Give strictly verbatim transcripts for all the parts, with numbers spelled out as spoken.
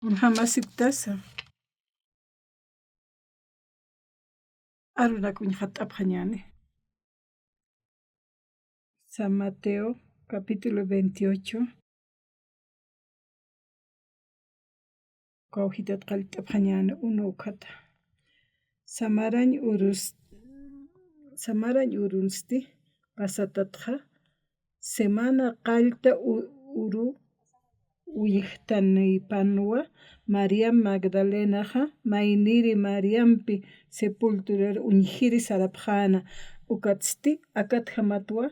Kunjam asiptasa. Arunak uñjat'apxañäni. San Mateo, capítulo veintiocho. Kawjitat qallt'apxañäni uno ukhata. Samarañ urus-, samarañ urunsti pasatatxa, semana qallta u-, uru uñjtanipanwa, Mariam Magdalenaxa, mayniri Mariampi sepulturar uñjiri sarapxäna, ukatsti akatjamatwa,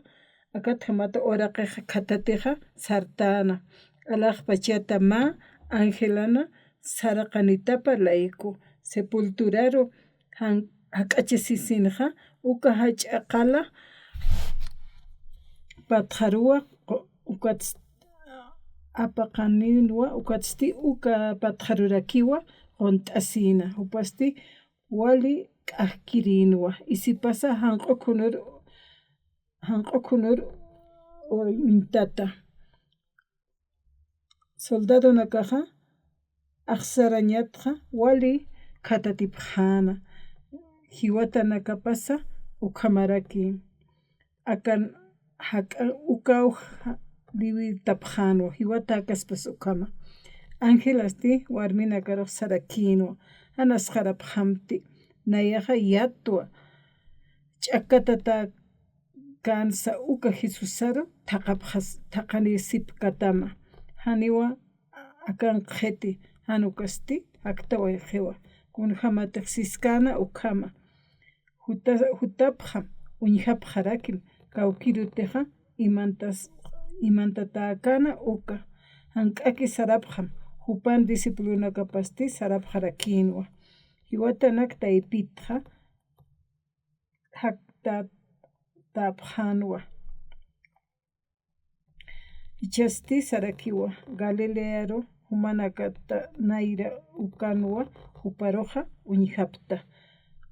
akatjamata uraqixa khatatixa sartäna. Alaxpachata mä angelana saraqanitapa layku sepulturaru jan-, jak'achasisinxa, uka jach'a qala patxaruwa qu-, ukatsti apaqaninwa, ukatsti uka patxarurakiwa qunt'asïna, jupasti wali k'akkirïnwa, isipasa janq'u khunur, janq'u khunur uñtata. Soldadonakaxa axsarañatxa wali khatatipxäna, jiwatanakapasa ukhamaraki. Akan jak'a ukaw liwirtapxänwa, jiwata jakaspas ukhama. Angelasti warminakarux sarakïnwa, jan asxarapxamti, nayaxa yatwa ch'akatatäkänsa uka Jesusaru thaqapxas-, thaqanisipkatama. Janiwa akan qhiti, jan ukasti jaktawayxiwa. Kunjamatix siskäna ukhama. Juta-, jutapxam, uñjapxarakim, kawkïrutixa imantas-, imantatäkäna uka. Jank'aki sarapxam, jupan discipulonakapasti sarapxarakïnwa. Jiwatanak taypitxa jaktatäpxänwa. Jichhasti sarakiwa, Galilearu jumanakata nayra ukanwa, juparuxa uñjapta.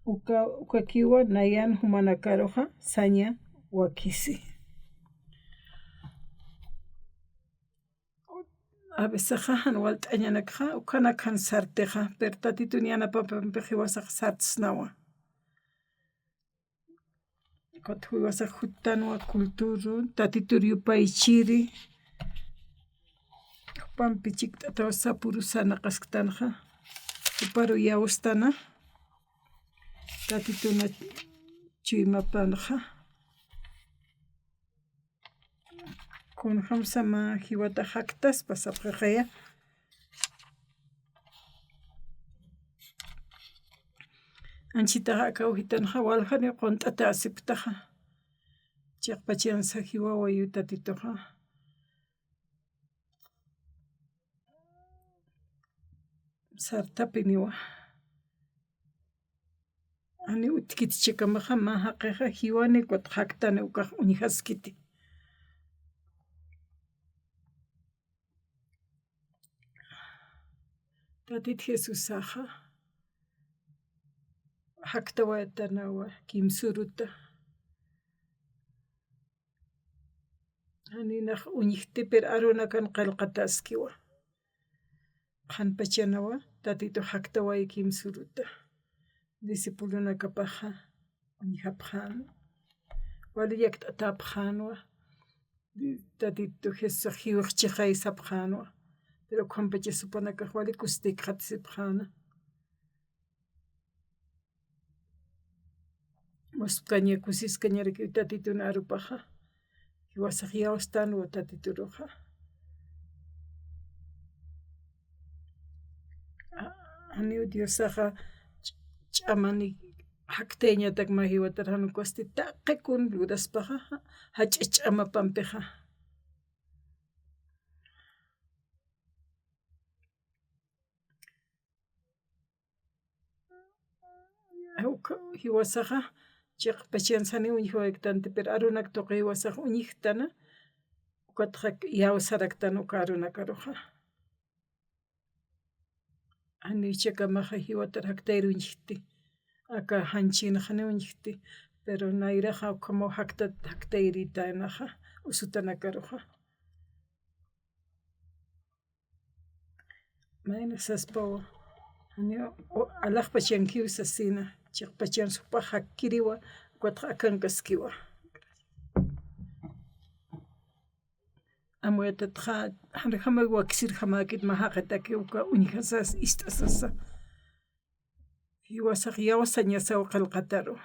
Uka-, ukakiwa nayan jumanakaruxa saña wakisi. A veces jan walt'añanakxa, ukanak jan sartixa, pero Tatitun yanapapampix jiwasax sartsnawa. Ukat jiwasax juttanwa culturu, Tatitur yupaychiri. Jupampi chikt'ataw sapuru sarnaqasktanxa. Juparu iyawstana. Tatituna chuymapanxa. Kunjamsa mä jiwata jaktaspa sapxixaya. Anchitaxa aka ujitanxa waljani qunt'atäsipktaxa. Chiqpachansa jiwawayu Tatituxa. Sartapiniwa. Jani utjkiti chikamaxa, mä jaqixa jiwani ukat jaktani ukax uñjaskiti. Tatit Jesusaxa jaktawaytanawa kimsuruta. Janinax uñjti, pero arunakan qillqataskiwa. Qhanpachanawa Tatitu jaktaway kimsuruta. Discipulonakapaxa uñjapxän. Wali llakt'atäpxänwa. Tatitu Jesusax jiwxchixay sapxänwa. Pero qhanpachas jupanakax wali kustikxatsipxäna. Muspkaña kusiskañarakiw Tatitun arupaxa. Jiwasax iyawstänwa Tatituruxa. A-, janiw Diosaxa ch-, ch'amani jaktayañatak mä jiwatar, jan ukasti taqi kun luraspaxa, jach'a ch'amapampixa. Uk jiwasaxa chiqpachansa janiw uñjawaytanti, pero arunak tuqi jiwasax uñjtana, ukatxa iyawsaraktan uka arunakaruxa. Janiw jichhakamaxa jiwatar jaktayir uñjti, aka janchinxa janiw uñjti, pero nayraxa ukhamaw jaktat-, jaktayiritänaxa usutanakaruxa. Mayni saspawa. Janiw alaxpachankiw sasina. Chiqpachan supax jakkiriwa, ukatxa akankaskiwa. Amuyatatixa, janjamaw wakisirjamäkit mä jaqitaki uka uñjasas ist'asasa. Jiwasax yawsañasaw qillqataru.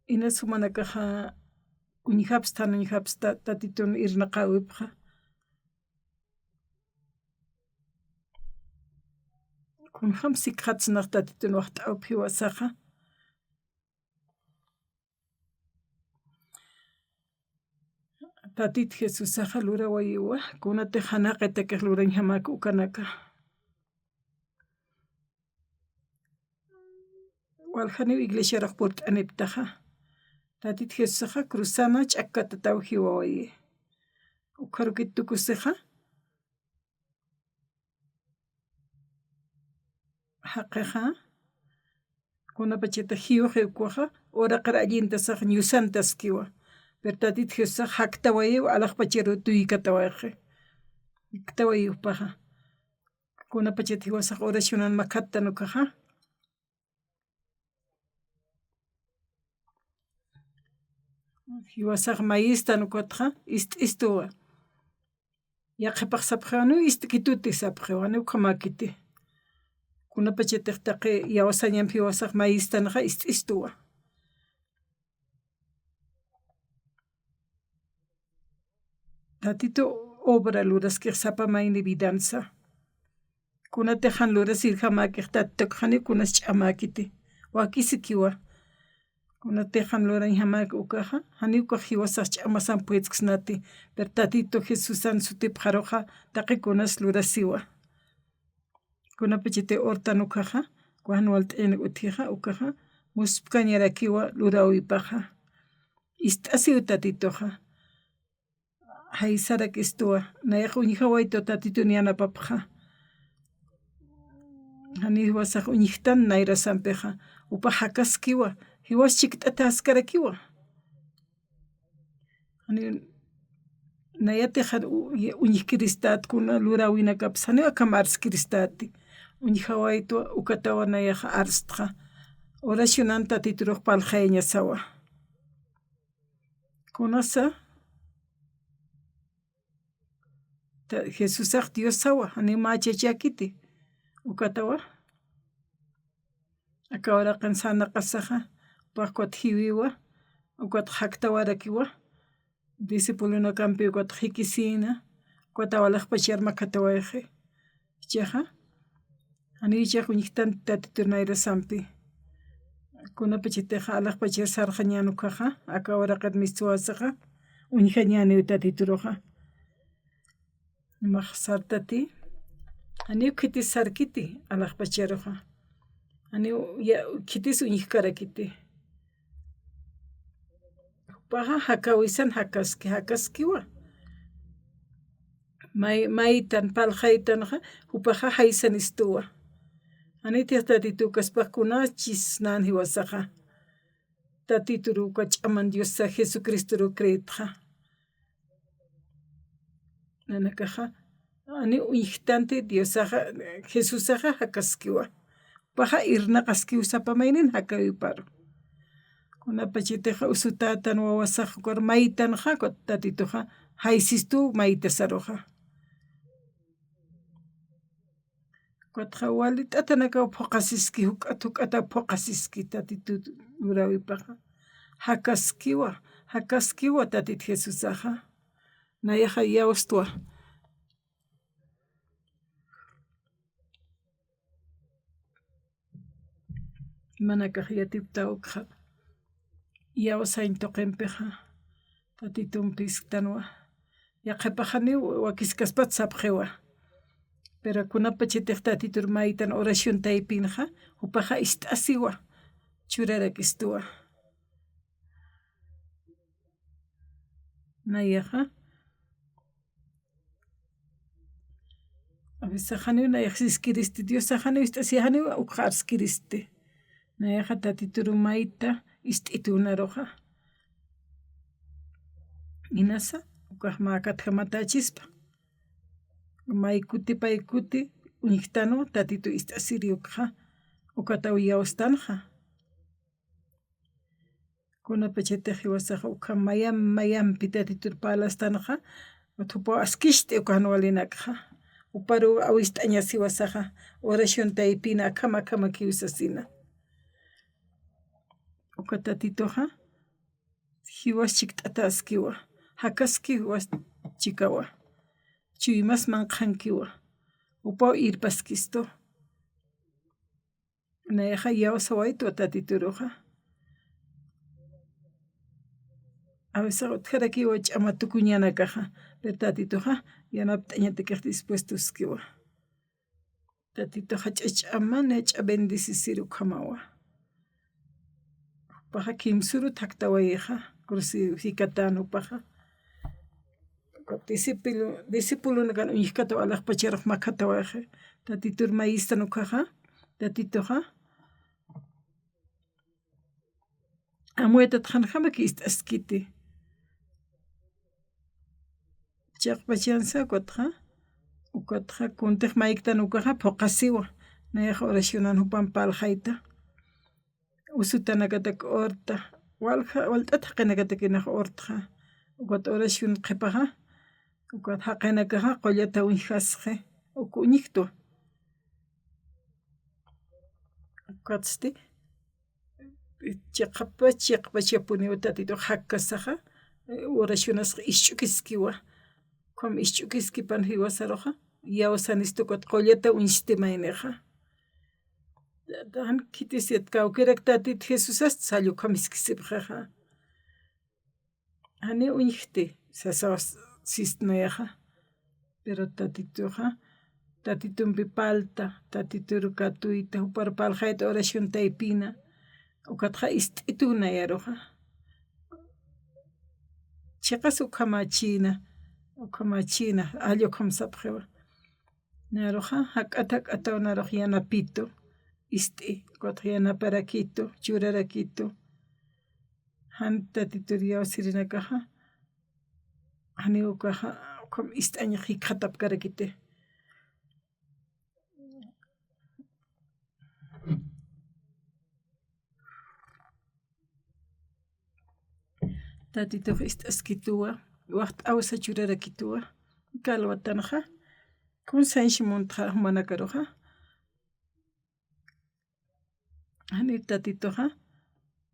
Inas jumanakaxa uñjapsta, jan uñjapsta, Tatitun irnaqäwipxa. Kunjam sikxatsnax Tatitun waxt'äwip jiwasaxa. Tatit Jesusaxa lurawayiwa, kunatix jan jaqitakix lurañjamäki ukanaka. Waljaniw iglesiarux purt'aniptaxa. Tatit Jesusaxa cruzana ch'akkatataw jiwawayi. Ukxarukit tukusixa. Jaqixa, kunapachatix jiwxi ukwaxa, uraqir allintasax ñusantaskiwa. Pero Tatit Jesusax jaktawayiw alaxpacharu tuykatawayxi. Jaktawayiw jupaxa. Kunapachatix jiwasax oracionan makhattan ukaxa. Jiwasax mayistan ukatxa, ist'istuwa. Yaqhipax sapxiw, janiw ist'kituti sapxiw, janiw ukhamäkiti. Kunapachatix taqi yawsañamp jiwasax mayistanxa, ist'istuwa. Tatitu obra luraskix sapa mayni vidansa. Kunatix jan lurasirjamäkix Tatituk janiw kunas ch'amäkiti. Wakisikiwa. Kunatix jan lurañjamäki ukaxa, janiw ukax jiwasax ch'amasamp puyt'ksnati. Pero Tatitu Jesusan sutipxaruxa, taqi kunas lurasiwa. Kunapachatix urtan ukaxa, uka jan walt'añanak utjixa, ukaxa, muspkañarakiwa luräwipaxa. Ist'asiw Tatituxa. Jaysarakistuwa, nayax uñjawaytu Tatitun yanapapxa. Janiw jiwasax uñjtan nayrasampixa, jupax jakaskiwa, jiwas chikt'atäskarakiwa. Janiw nayatix jan u-, uñjkiristät kuna luräwinakapsa, janiw akham arskiristati. Uñjawaytu ukatawa nayax arstxa. Oracionan Tatiturux parlxayañasawa. Kunasa, ta-, Jesusax Diosawa, janiw mä chachäkiti. Ukatawa. Aka uraqin sarnaqasaxa, jupax ukat jiwiwa, ukat jaktawarakiwa, discipulonakampi ukat jikisïna, ukatawa alaxpachar makhatawayxi. Jichhaxa, janiw jichhax uñjtanti Tatitur nayrasampi. Kunapachatixa alaxpachar sarxañän ukaxa, aka uraqir mistuwasixa, uñjañäniw Tatituruxa. Jumax sartati, janiw khitis sarkiti alaxpacharuxa. Janiw ya-, khitis uñjkarakiti. Jupaxa jakawisan jakaski, jakaskiwa. May-, maytan, parlxaytanxa, jupaxa jaysan istuwa. Janitix Tatitu ukaspax kunachis nän jiwasaxa. Tatituru uka ch'aman Diosa Jesucristoru creetxa. Nanakaxa, janiw uñjtanti Diosaxa, Jesusaxa jakaskiwa. Jupaxa irnaqaskiw sapa maynin jakäwiparu. Kunapachatixa usutätan wawasax ukar maytanxa, Tatituxa jaysistu maytasaruxa. Ukatxa wali t'atanakaw phuqasiski, juk'at juk'ataw phuqasiski Tatitu luräwipaxa. Jakaskiwa, jakaskiwa Tatit Jesusaxa. Nayaxa iyawstwa. Manakax yatipta ukxa. Iyawsañ tuqimpixa. Tatitumpi isktanwa. Yaqhipax janiw wakiskaspat sapxiwa. Pero kunapachatix Tatitur maytan oración taypinxa, jupaxa ist'asiwa, churarakistuwa. Nayaxa. A veces janiw nayax siskiristi, Diosax janiw ist'asi, janiw ukxa arskiristi. Nayaxa Tatituru mayta ist'itunaruxa. Inasa, Ukax mäkatjamatächispa. May kuti pay kuti uñjtanwa Tatitu ist'asiri ukxa, ukataw iyawstanxa. Kunapachatix jiwasaxa ukham mayam mayampi Tatitur parlastanxa, jupaw askist'i uka jan walinakxa. Juparuw awist'añas jiwasaxa, oración taypina akham akhamakiw sasina. Uka Tatituxa jiwas chikt'atäskiwa, jakaski jiwas chikawa, chuymas manqhankiwa, jupaw irpaskistu. Nayaxa iyawsawaytwa Tatituruxa. A veces utjarakiwa ch'ama tukuñanakaxa, pero Tatituxa yanapt'añatakix dispuestoskiwa. Tatituxa ch'ach'aman yach'a bendecisiru ukhamawa. Jupaxa kimsürut jaktawayixa, crucifikatäna jupaxa. Discípulo, discipulonakan uñjkataw alaxpacharux makhatawayxi. Tatitur mayistan ukaxa, Tatituxa amuytat janjamaki ist'askiti. Chiqpachansa ukatxa, ukatxa kuntix mayktan ukaxa phuqhasiwa. Nayax oracionan jupamp parlxayta. Usutanakatak urta, walja, walt'at jaqinakatak inax urtxa. Ukat oración qhipaxa, ukat jaqinakaxa qullata uñjasxi, uk uñjtwa. Ukatsti, chiqapa, chiqapachapuniw Tatitux jakkasaxa, oracionasxa isch'ukiskiwa. Ukham isch'ukiskipan jiwasaruxa, iyawsanistu ukat qullata uñsti maynixa. Jan khitis yat kawkirak Tatit Jesusast sall ukham jiskisipxixa. Janiw uñjti, sasaw sist'añaxa. Pero Tatituxa, Tatitumpi parlta, Tatitur katuyta, jupar parlxayta oración taypina, ukatxa ist'itu nayaruxa. Chiqas ukhamächïna, ukhamächïna, jall ukham sapxiwa. Nayaruxa, jak'at jak'ataw narux yanapitu, ist'i, ukatxa yanaparakitu, churarakitu. Jan Tatitur iyawsirinakaxa, janiw ukaxa, ukham ist'añax jikxatapkarakiti. Tatitux ist'askituwa, waxt'awsa churarakituwa, kalwatanxa, kun sañshi muntxa jumanakaruxa. Janiw Tatituxa,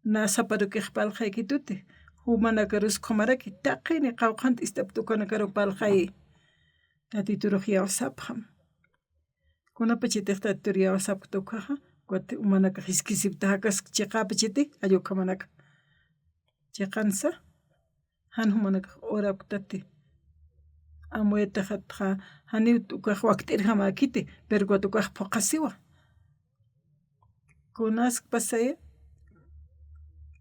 nä saparukix parlxaykituti, jumanakarus ukhamaraki, taqini qawqhant ist'apta ukanakaru parlxayi. Tatiturux iyawsapxam. Kunapachatix Tatitur iyawsapkta ukaxa, ukat jumanakax jiskisipkta jakask chiqapachati, jall ukhamanaka. Chiqansa, jan jumanakax urapktati. Amuyataxatxa, janiw ukax wakt'irjamäkiti, pero ukat ukax phuqhasiwa. Kunaskpasaya,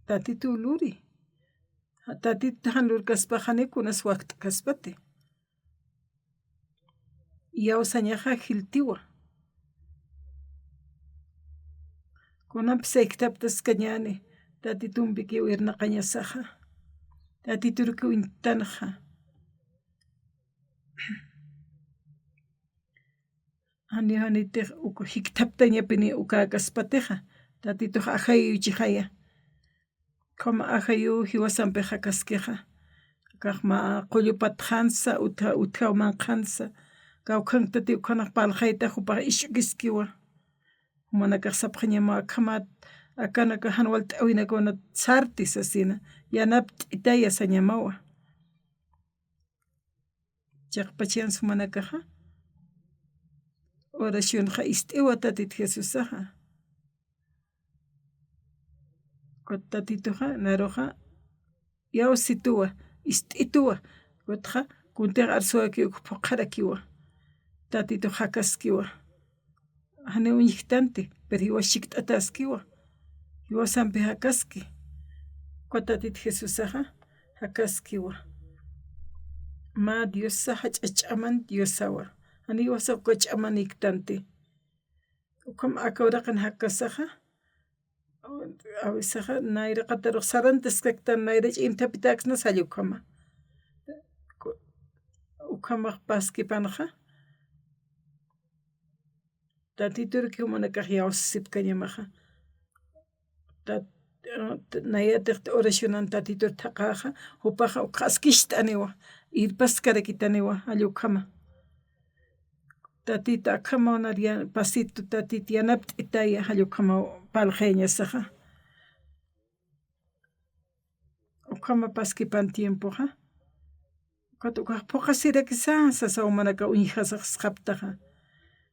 Tatituw luri. Tatitut jan lurkaspax janiw kunas wakt'kaspati. Iyawsañaxa jiltiwa. Kunamp sayjtaptaskañäni, Tatitumpikiw irnaqañasaxa. Tatiturukiw uñtanxa. Janiw janitix uk jikthaptañapini ukäkaspatixa, Tatitux ajayuychixaya. Ukham ajayuw jiwasampix jakaskixa. Akax mä qullu patxansa, utja, utjaw manqhansa. Kawkhanktati ukhanax parlxayta jupax isch'ukiskiwa. Jumanakax sapxañamaw akhamat, akanaka jan walt'äwinakawna sarti sasina. Yanapt'itaya sañamawa. Chiqpachansa jumanakaxa, oracionxa ist'iwa Tatit Jesusaxa. Ukat Tatituxa, naruxa, iyawsituwa, ist'ituwa, ukatxa, kuntix arsuwaki uk phuqharakiwa. Tatitux jakaskiwa. Janiw uñjktanti, pero jiwas chikt'ataskiwa. Jiwasampi jakaski. Uka Tatit Jesusaxa jakaskiwa. Mä Diosaxa ch'ach'aman Diosawa. Janiw jiwasax uka ch'aman jiktanti. Ukham aka uraqin jakasaxa, a veces nayra qatarux sarantaskaktan, nayra ch'imthapitäksna sall ukhama. Ku-, Ukhamax paskipanxa, Tatituruki jumanakax iyawsisipkañamaxa. Tat-, nayatix oracionan Tatitur thaqhaxa, jupaxa ukxa askist'aniwa, irpaskarakitaniwa, jall ukhama. Tatitu akhamaw nar ya-, pasitu Tatitu yanapt'itaya, jall ukhamaw parlxayañasaxa. Ukhama paskipan tiempoxa. Ukat ukax phuqasirakisa, sasa jumanaka uñjasax sxaptaxa.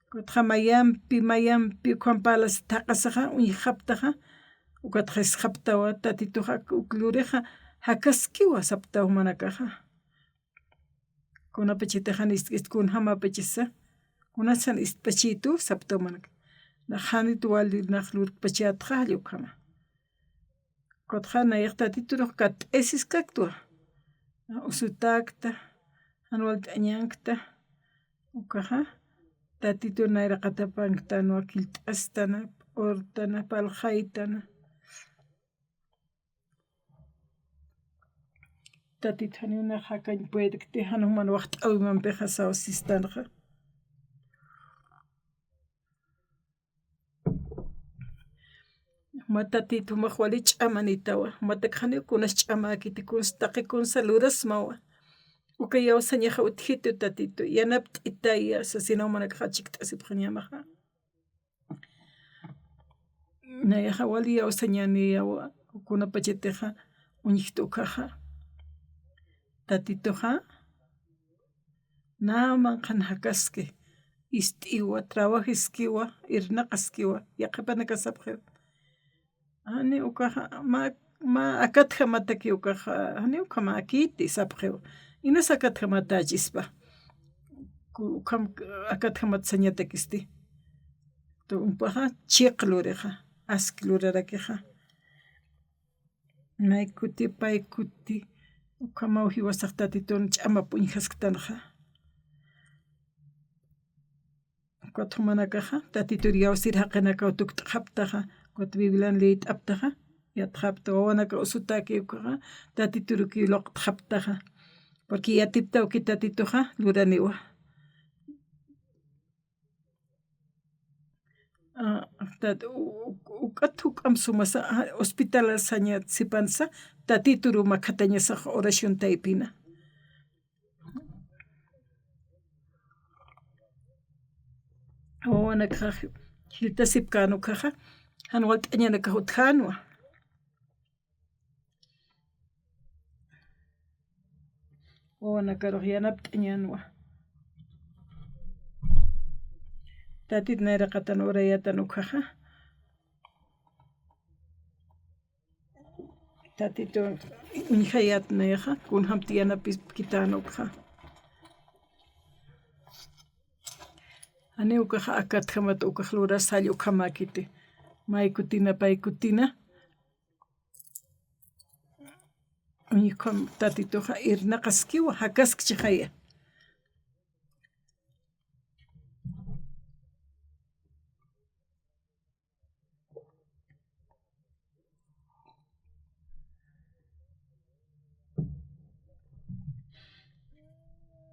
Ukatxa mayampi, mayampi ukham parlasi thaqhasaxa, uñjxaptaxa. Ukatxa sxaptawa, Tatituxa uk lurixa jakaskiwa saptaw jumanakaxa. Kunapachatixa jan ist'kist kunjamapachasa, kunasan ist'pachitu saptaw jumanaka. Nax janit wali nax lurkpachatxa, jall ukhama. Ukatxa nayax Tatiturux katt'ayasiskaktwa. Usutäkta, jan walt'añankta, ukaxa Tatitur nayraqatapanktanwa, killt'astana, p'urtana, parlxaytana. Tatitu janiw nax jakañ puedkti, jan juman waxt'äwimampixa sawsistanxa. Juma Tatitu jumax wali ch'amanitawa, jumatak janiw kunas ch'amäkiti, kuns taqi kunsa lurasmawa. Uka iyawsañaxa utjitu Tatitu, yanapt'itaya, sasina jumanakax achikt'asipxañamaxa. Nayaxa wali iyawsañäniyawa, kunapachatixa uñjta ukaxa. Tatituxa, nä manqhan jakaski, ist'iwa, trabajiskiwa, irnaqaskiwa, yaqhipanaka sapxiw. Jani ukaxa, mä, mä akatjamataki ukaxa, jani ukhamäkiti sapxiw. Inas akatjamatächispa. Ku-, ukham akatjamat sañatakisti. Tumpaxa, chiq lurixa, aski lurarakixa. Nay kuti, pay kuti, ukhamaw jiwasax Tatitun ch'amap uñjasktanxa. Ukat jumanakaxa, Tatitur iyawsir jaqinakaw tukt'xaptaxa, ukat Biblian leyt'aptaxa, yatxapta, wawanaka usutäki ukaxa, Tatituruki luqtxaptaxa. Porque yatiptawki Tatituxa, luraniwa. Ah, tat-, u-, u-, ukat juk'amp sumasa, ah, hospital saña sipansa, Tatituru makhatañasax oración taypina. Wawanakax jilltasipkän ukaxa, jan walt'añanakax utjänwa. Wawanakarux yanapt'añänwa. Tatit nayraqatan urayätan ukaxa. Tatitu uñjayät nayaxa, kunjamti yanapiskitän ukaxa. Jani ukaxa akatjamat ukax luras jall ukhamäkiti. May kutina, pay kutina. Uñjkham Tatituxa irnaqaskiwa, jakaskchixaya.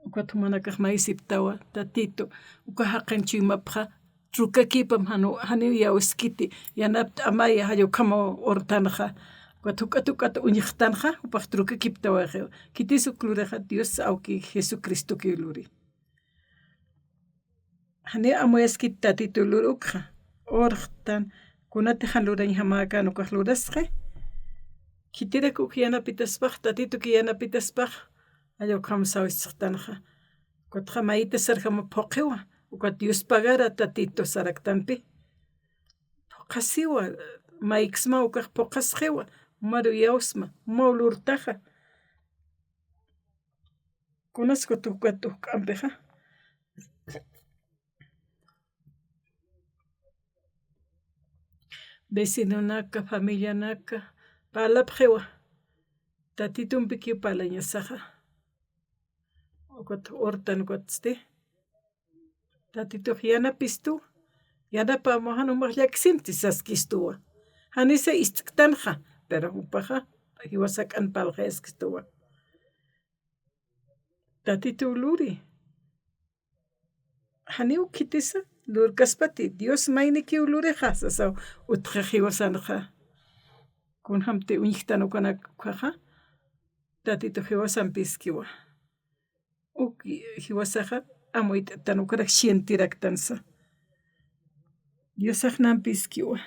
Ukat jumanakax mayisiptawa, Tatitu, uka jaqin chuymapxa, trukakipam janiw, janiw iyawskiti, yanapt'amaya, jall ukhamaw urtanxa. Ukat juk'at juk'at uñjxtanxa, jupax trukakiptawaxiw. Khitis uk lurixa Dios awki Jesucristokiw luri. Janiw amuyaskit Tatitu lur ukxa. Urxtan, kunatix jan lurañjamäkän ukax lurasxi. Khitirak uk yanapitaspax, Tatituki yanapitaspax, jall ukham sawischxtanxa. Ukatxa mayita sarjama phuqhiwa, ukat Dios pagara Tatitu saraktanpi. Phuqhasiwa, mayksma ukax phuqhasxiwa, jumaru iyawsma, jumaw lurtaxa. Kunas kutukat juk'ampixa. Vecinonaka, familianaka, parlapxiwa. Tatitumpikiw parlañasaxa. Ukat urtan ukatsti. Tatitux yanapistu. Yanapämaw jan jumax llakisipti saskistuwa. Janisa ist'ktanxa, pero jupaxa jiwasakan parlxayaskistuwa. Tatituw luri. Janiw khitisa, lurkaspati, Dios maynikiw lurixa, sasaw utjix jiwasanxa. Kunjamti uñjtan ukanak ukhaxa, Tatitu jiwasampiskiwa. Uk jiwasaxa amuyt'tan ukarak sientiraktansa. Diosax nampiskiwa.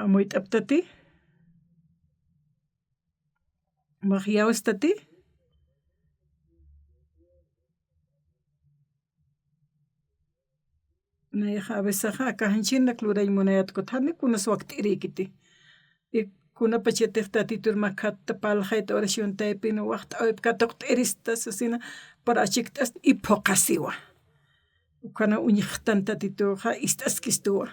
Amuyt'aptati. Max iyawstati. Nayaxa a veces aka janchinak lurañ munayät kutjani kunas wakt'irïkiti. Y kunapachatix Tatitur makhatta parlxayta oración taypin waxt'äwip katuqt'irista sasina, para achikt'asta y phuqhasiwa. Ukhana uñjtan Tatituxa ist'askistuwa.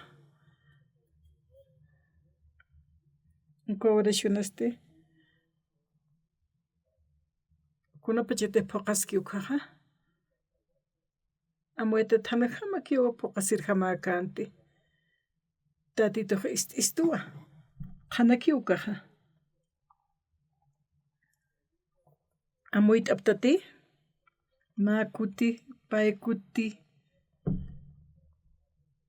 Uka oracionasti kunapachatix phuqhaski ukhaxa. Amuytat janjamakiwa phuqhasirjamäkänti. Tatitux ist'istuwa. Qhanaki ukaxa. Amuyt'aptati. Mä kuti, pay kuti.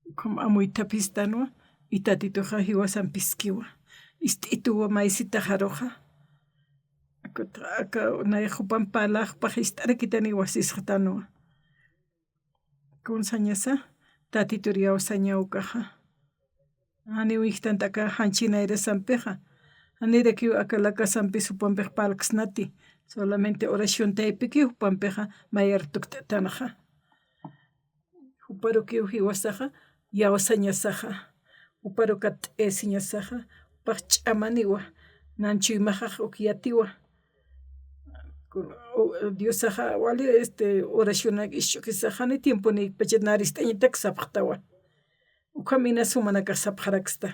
Ukham amuythapistanwa, y Tatituxa jiwasampiskiwa. Ist'ituwa maysitaxaruxa. Aka, aka, nayax jupan parlaxpax ist'arakitani wasisxtanwa. Kun sañasa, Tatitur iyawsaña ukaxa. Janiw uñjtanta aka janchi nayrasampixa. Janirakiw aka lakasampis jupampix parlksnati. Solamente oración taypiki jupampixa mayar tukt'tanxa. Juparukiw jiwasaxa, iyawsañasaxa. Juparu katt'ayasiñasaxa. Jupax ch'amaniwa. Nan chuymaxax uk yatiwa. Kun, u, Diosaxa wali, este, oracionak isch'ukisaxa, ni tiemponïkpachat narist'añatak sapxtawa. Ukham inas jumanakax sapxaraksta.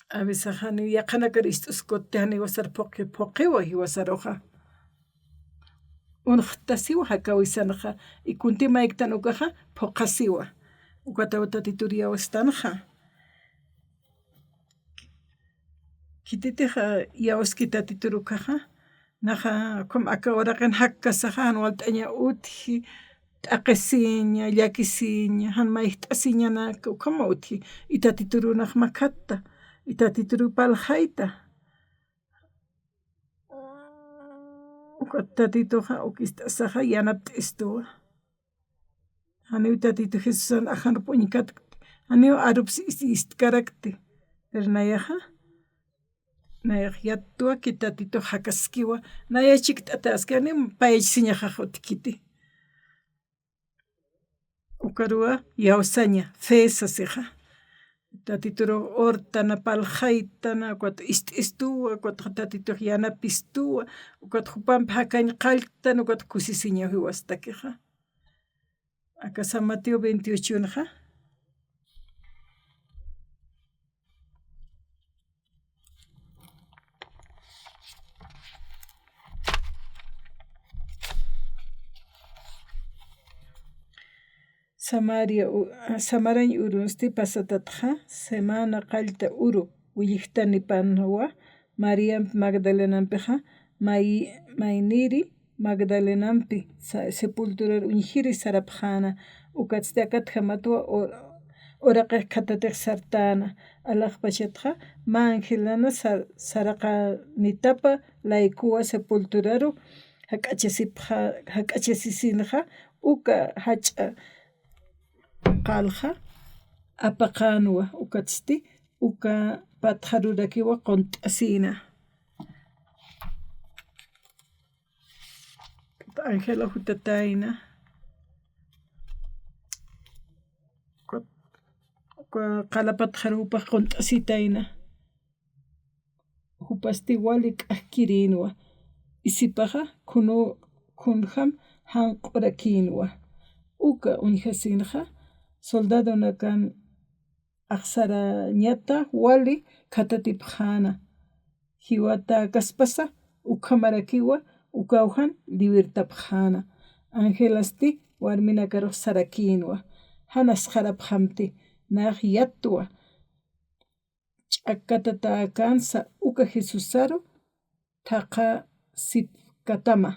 A veces jani yaqhanakar ist'uskutti jani jiwasar phuqi, phuqiwa jiwasaruxa. Unxtasiwa jakawisanxa, y kunti mayktan ukaxa phuqhasiwa. Ukataw Tatitur iyawstanxa. Khititix, ah, iyawski Tatitur ukaxa, naxa, ukham aka uraqin jakkasaxa, jan walt'aña utji, t'aqhisiña, llakisiña, jan mayjt'asiñanak, ukham utji, y Tatiturunax makhatta, y Tatituruw parlxayta. Ukat Tatituxa uk ist'asaxa yanapt'istuwa. Janiw Tatitu Jesusan ajanup uñkatkti. Janiw arups is-, istkarakti. Pero nayaxa, nayax yatwa ki Tatitux jakaskiwa. Naya chikt'ataski, janiw payachasiñaxax utjkiti. Ukaruwa iyawsaña, fe sasixa. Tatituru urtana, parlxaytana, ukat ist'istuwa, ukat Tatitux yanapistuwa, ukat jupampi jakañ qalltan, ukat kusisiñaw jiwastakixa. Aka San Mateo veintiocho unxa. Samaria u-, samarañ urunsti pasatatxa, semana qallta uru willjtanipanwa, Mariampi Magdalenampixa, may-, mayniri Magdalenampi sa-, sepulturar uñjiri sarapxäna, ukatsti akatjamatwa u-, uraqix khatatix sartäna, alaxpachatxa mä angelana sar-, saraqanitapa laykuwa sepulturaru jak'achasipxa-, jak'achasisinxa, uka jach'a qallxa apaqänwa, ukatsti uka patxarurakiwa qunt'asïna. Angela jutatayna. Uka qala patxarupax qunt'asitayna. Jupasti wali k'ajkirïnwa. Isipaxa khunu-, khunjam janq'urakïnwa. Uka uñjasinxa soldadonakan axsarañata wali khatatipxäna. Jiwatäkaspasa ukhamarakiwa ukaw jan liwirtapxäna. Angelasti warminakarux sarakïnwa. Jan asxarapxamti, nax yatwa. Ch-, Akatatäkänsa uka Jesusaru thaqhasipkatama.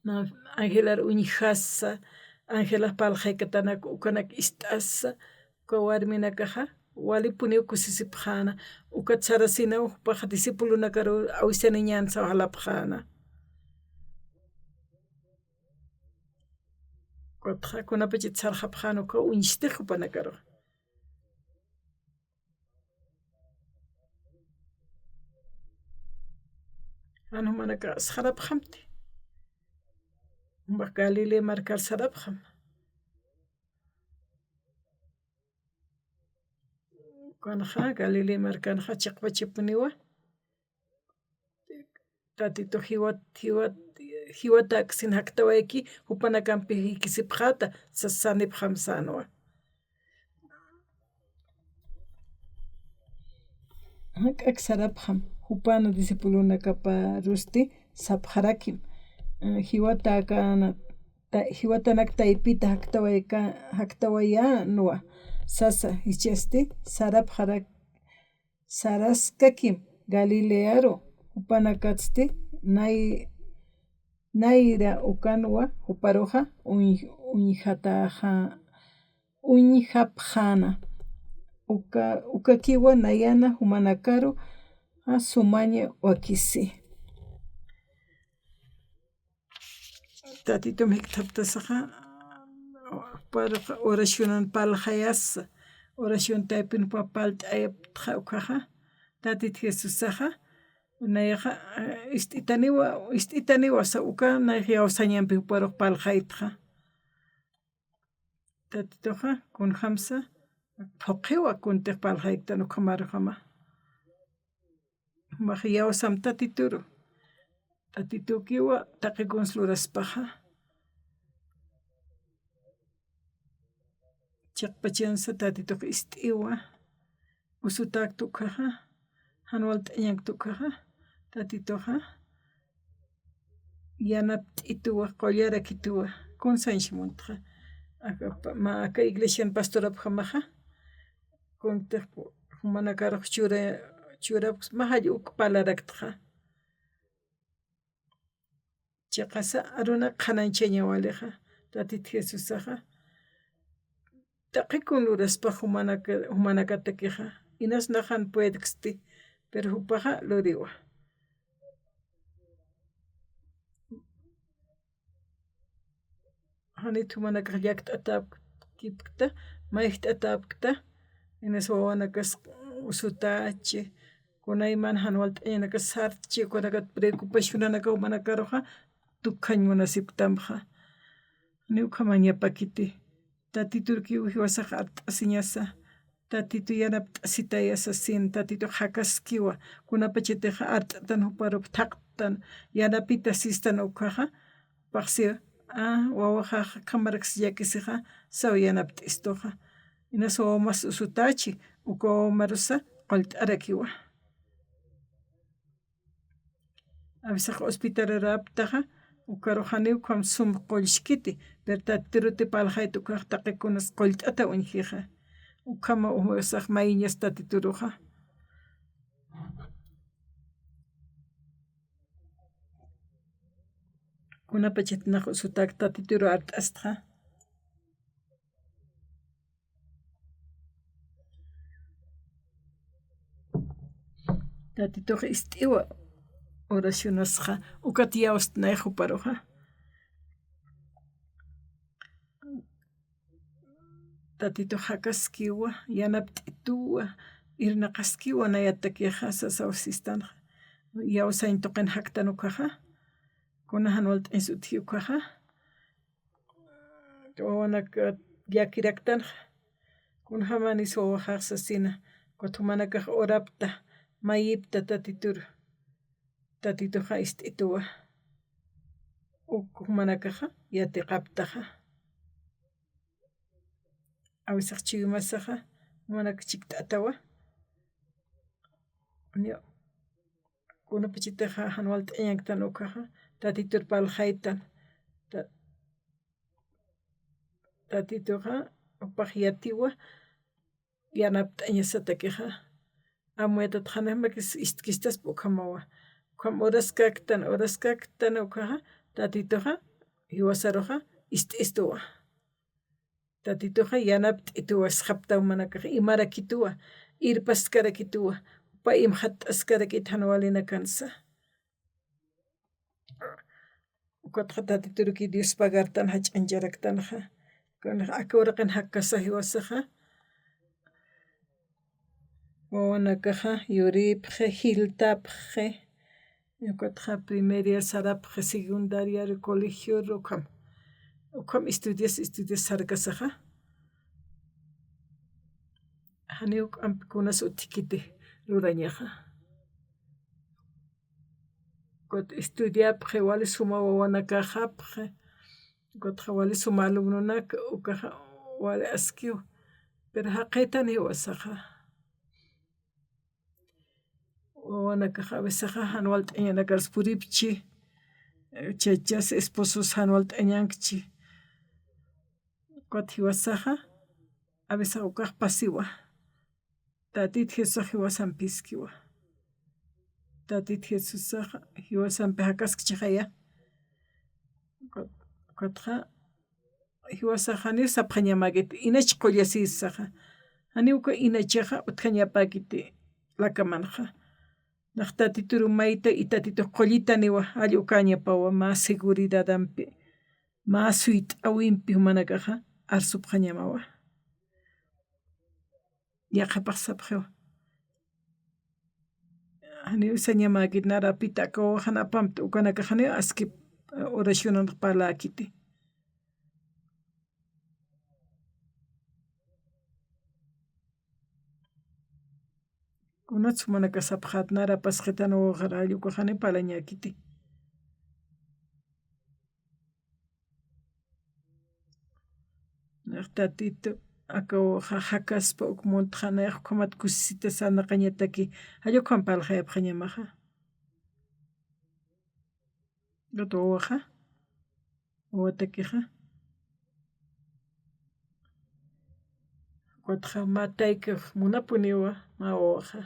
Na, Angelar uñjasa, Angelax parlxaykatanak ukanak ist'asa, uka warminakaxa walipuniw kusisipxäna, ukat sarasinaw jupax discipulonakaru awisaniñän saw jalapxäna. Ukatxa kunapachat sarxapxän ukaw uñstix jupanakarux. Jan jumanakax sarapxamti. Jumax Galilea markar sarapxam. Ukanxa Galilea markanxa chiqpachapuniwa. Tatitu jiwat, jiwat, jiwatäksin jaktawayki, jupanakampi jikisipxäta, sas sanipxam sänwa. Jak'ak sarapxam, jupana discipulonakaparusti sapxarakim, eh, jiwatäkana, ta-, jiwatanak taypita jaktawayka-, jaktawayänwa, sasa, jichhasti sarapxarak, saraskakim Galilearu, jupanakatsti Nay-, Naira ukanwa juparuxa uñ-, uñjataxa-, uñjapxäna. Uka, ukakiwa nayana jumanakaru, a, sumaña wakisi. Tatitum jikthaptasaxa, juparuxa oracionan parlxayasa, oración taypin jupa parlt'ayaptxa ukkhaxa, Tatit Jesusaxa, nayaxa, ist'itaniwa, ist'itaniwa sa uka, nayax iyawsañampi juparux parlxaytxa. Tatituxa, kunjamsa, phuqhiwa kuntix parlxayktan ukhamarjama. Jumax iyawsam Tatituru. Tatitukiwa taqi kuns luraspaxa. Chiqpachansa Tatitux ist'iwa. Usutäkta ukkhaxa. Jan walt'añankta ukkhaxa. Tatituxa. Yanapt'ituwa, qullarakituwa. Kunsañsa muntxa. Aka pa-, mä aka iglesian pastorapjamaxa. Kuntix jumanakarux chura-, churapxsa mä jall uk parlaraktxa. Chiqasa arunak qhanañchaña walixa, Tatit Jesusaxa. Taqi kun luraspa jumanaka-, jumanakatakixa, inas nax jan puedksti, pero jupaxa luriwa. Janit jumanakax llakt'atäpkta, mayjt'atäpkta, inas wawanakas usutächi, kunayman jan walt'añanakas sartchi, ukanakat preocupacionanaka jumanakaruxa, tukjañ munasipktamxa. Janiw ukhamañapakiti. Tatiturkiw jiwasax art'asiñasa, Tatitu yanapt'asitaya sasin, Tatitux jakaskiwa, kunapachatixa art'atan juparup thaqtan, yanapita sistan ukhaxa, jupax siwa, a, wawaxax akhamaraks llakisixa, saw yanapt'istuxa. Inas wawamas usutächi, uka wawamarusa qullt'arakiwa. Awisax hospitalaräptaxa, ukarux janiw ukham sum qullskiti, pero Tatituruti parlxayta ukkhax taqi kunas qullt'ata uñjixa. Ukhama umasax mayiñas Tatituruxa. Kunapachat nax usutäk Tatituru art'astxa. Tatitux ist'iwa oracionasxa, ukat iyawstnay juparuxa. Tatitux jakaskiwa, yanapt'ituwa, irnaqaskiwa nayatakixa, sasaw sistanxa. Iyawsañ tuqin jaktan ukkhaxa. Kuna jan walt'añs utji ukkhaxa. Wawanak, eh, llakiraktanxa. Kunjamanis wawaxax sasina. Ukat jumanakax orapta, mayipta Tatituru. Tatituxa ist'ituwa. Uk jumanakaxa yatiqaptaxa. Awisax chuymasaxa, jumanak chikt'atawa. Niya, kunapachatixa jan walt'añanktan ukkhaxa, Tatitur parlxaytan. Ta-, Tatituxa jupax yatiwa, yanapt'añasatakixa. Amuyatax qhanix makis istkistaspa ukhamawa. Ukham horas kaktan, horas kaktan ukaxa, Tatituxa jiwasaruxa ist'istuwa. Tatituxa yanapt'ituwa, sxaptaw jumanakax, imarakituwa, irpaskarakituwa, jupa imxatt'askarakit jan walinakansa. Ukatxa Tatituruki Dios pagartan jach'añcharaktanxa. Kunix aka uraqin jakasa jiwasaxa. Wawanakaxa yuripxi, jiltapxi. Ukatxa primaria sarapxi, secundaria, colegio, ukham. Ukham estudias, estudias sarkasaxa. Janiw k'ampi kunas utjkiti lurañaxa. Ukat estudiapxi, wali suma wawanakaxapxi. Ukatxa wali suma alumnonak, ukaxa wali askiw. Pero jaqïtan jiwasaxa. Wawanakaxa a veces jan walt'añanakars puripchi. Chachas esposos jan walt'añankchi. Ukat jiwasaxa, a veces ukax pasiwa. Tatit Jesusax jiwasampiskiwa. Tatit Jesusax jiwasampi jakaskchixaya. Ukat-, ukatxa, jiwasax janiw sapxañamäkit, inach qullasïsaxa. Janiw uka inachaxa utjañapäkiti lakamanxa. Nax Tatitur umayta y Tatitux qullitaniwa, jall ukañapawa, mä seguridadampi, mä suyt'äwimpi jumanakaxa arsupxañamawa. Yaqhipax sapxiwa. Janiw sañamäkit nara pita aka wawaxan apamta, ukanakax janiw aski oracionanx parläkiti. Kunats jumanakax sapxät, nara pasqitan wawaxar jall ukax janiw parlañäkiti. Nax Tatitu aka wawaxa jakaspa uk muntxa, nayax ukhamat kusisita sarnaqañataki, jall ukham parlxayapxañamaxa. Ukat wawaxa, wawatakixa. Ukatxa mä taykix munapuniwa mä wawaxa.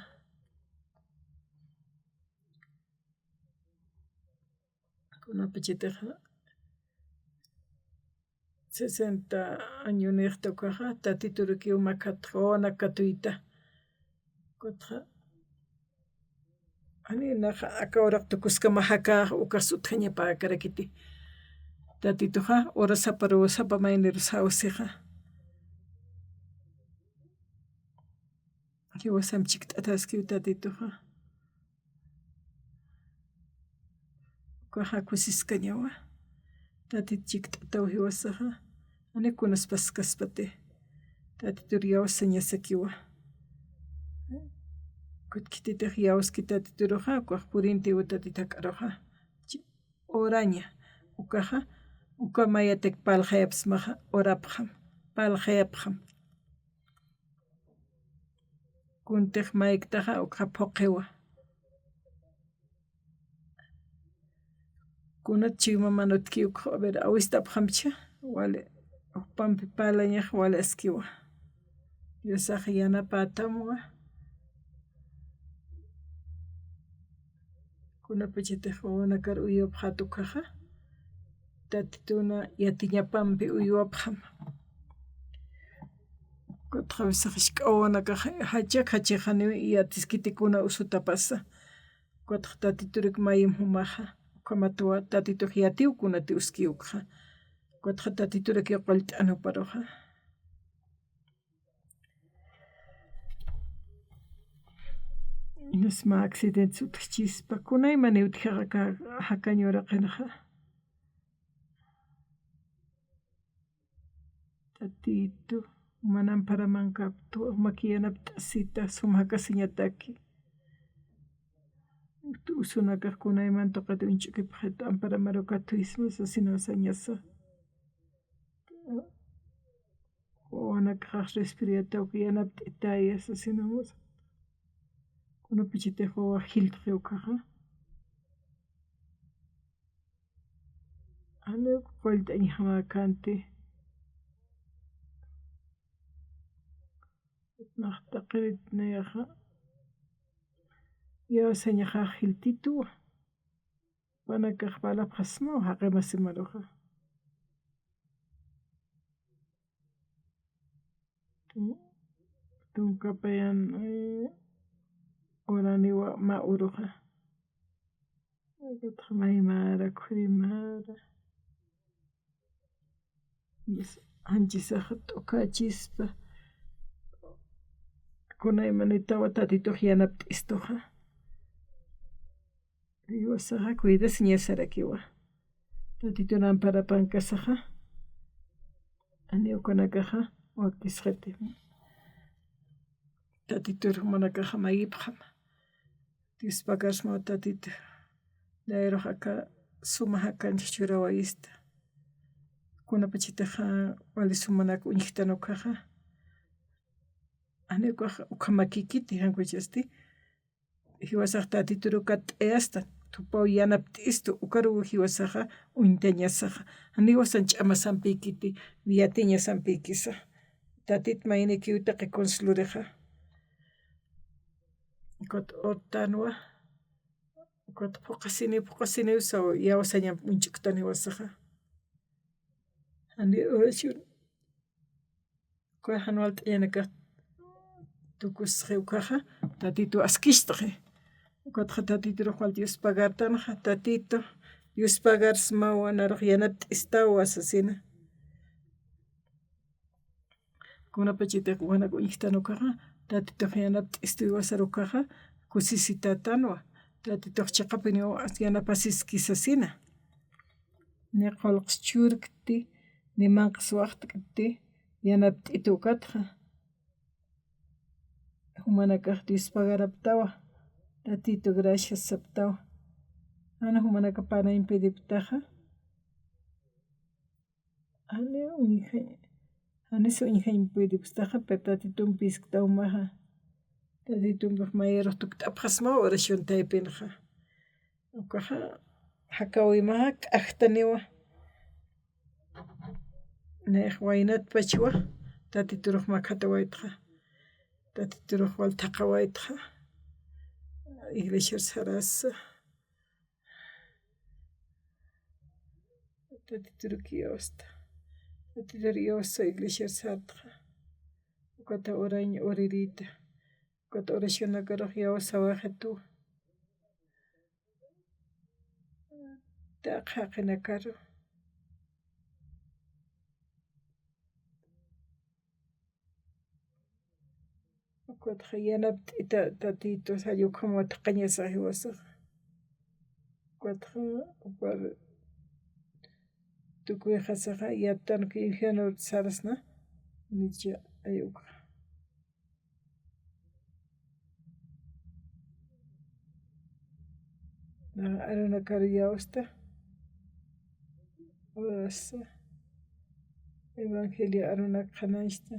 Kunapachatixa sesenta añonïxta ukaxa, Tatiturukiw makhatxa wawanak katuyta. Ukatxa, janiw nax aka uraq tukuskama jakäx, ukax utjañapäkarakiti. Tatituxa, ura saparuw sapa mayniruw sawsixa. Jiwasamp chikt'atäskiw Tatituxa. Ukaxa kusiskañawa. Tatit chikt'ataw jiwasaxa. Janiw kunas paskaspati. Tatitur iyawsañasakiwa. Ukat khititix iyawski Tatituruxa, ukax purintiw Tatit jak'aruxa. Chi-, uraña. Ukaxa, uka mayatak parlxayapxsmaxa, urapxam, parlxayapxam. Kuntix mayktaxa ukxa phuqhiwa. Kunat chuymaman utjki ukxa, a ver, awist'apxamcha, wali, jupampi parlañax wali askiwa. Diosax yanapätamwa. Kunapachatix wawanakar uywapxät ukaxa, Tatituna yatiñapampi uywapxam. Ukatxa a veces jisk'a wawanakax jachak jachix janiw yatiskiti kuna usutapasa. Ukatxa Tatiturak mayim jumaxa, ukhamatwa Tatitux yatiw kunatiw aski ukxa. Ukatxa Tatiturakiw qullt'an juparuxa. Inas mä accidentes utjchispa, kunaymaniw utjaxa aka jakañ uraqinxa. Tatitu, juman amparamankaptwa, jumaki yanapt'asita, sum jakasiñataki. Usunakax kunayman tuqit uñch'ukipxit, amparamaruw kathuysma sasinaw sañasa. Wawanakax resfriatawki, yanapt'itaya sasinaw. Kunapachatix wawax jiltxi ukaxa. Janiw qullt'añjamäkänti. Nax taqirit nayaxa iyawsañaxa jiltituwa. Jupanakax parlapxasmaw jaqi masimaruxa. Tunka payan, eh, uraniwa mä uruxa. Ukatxa maymara, khurimara. Janchisaxa t'ukachispa. Kunaymanitawa Tatitux yanapt'istuxa. Jiwasaxa cuidasiñasarakiwa. Tatitun amparapankasaxa, janiw ukanakaxa wakisxiti. Tatitur jumanakaxa mayipxam. Dios pagarsmaw Tatitu. Nayrux aka suma jakanchix churawayista. Kunapachatixa wali sumanak uñjtan ukaxa. Janiw ukax ukhamakikiti, jan ukachasti. Jiwasax Tatitur ukat t'ayasta, thupaw yanapt'istu, ukaruw jiwasaxa uñtañasaxa. Janiw jiwasan ch'amasampikiti, yatiñasampikisa. Tatit maynikiw taqi consuelorixa. Ukat urtanwa, ukat phuqasiniw, phuqasiniw saw, iyawsañamp uñch'uktan jiwasaxa. Jani oración. Uka jan walt'añanakax tukusxi ukaxa, Tatitu askistxi. Ukatxa Tatiturux wal Dios pagartanxa, Tatitu, Dios pagarsmawa, narux yanapt'istawa sasina. Kunapachatix jumanak uñjtan ukaxa, Tatitux yanapt'istu jiwasar ukaxa, kusisitätanwa, Tatitux chiqapiniw yanapasiski sasina. Ni qullqs churkti, ni manq'is waxtkti, yanapt'itu ukatxa. Jumanakax Dios pagaraptawa, Tatitu gracias saptawa. Jani jumanakapax impediptaxa. Jani uñja-, janis uñjañ puedipstaxa, pero Tatitumpi iskta umaxa. Tatitumpix mayarux tukt'apxasmaw oración taypinxa. Ukaxa, jakawimaxa, k'ajtaniwa. Nayax waynatpachwa, Tatiturux makhatawaytxa. Tatiturux wal thaqhawaytxa. Iglesiar sarasa. Tatituruk iyawsta. Tatitur iyawsa iglesiar sartxa. Ukata urañ uririta. Ukata oracionakarux iyawsawaxitu. Taqi jaqinakaru. Ukatxa yanapt'ita Tatitu, salla ukhamaw thaqhañasax jiwasaxa. Ukatxa, ukar tukuyxasaxa, yattan uka infierno sarasna, nicha ay ukxa. Nax arunakar iyawsta. Orasa. Evangelio arunak qhanañchta.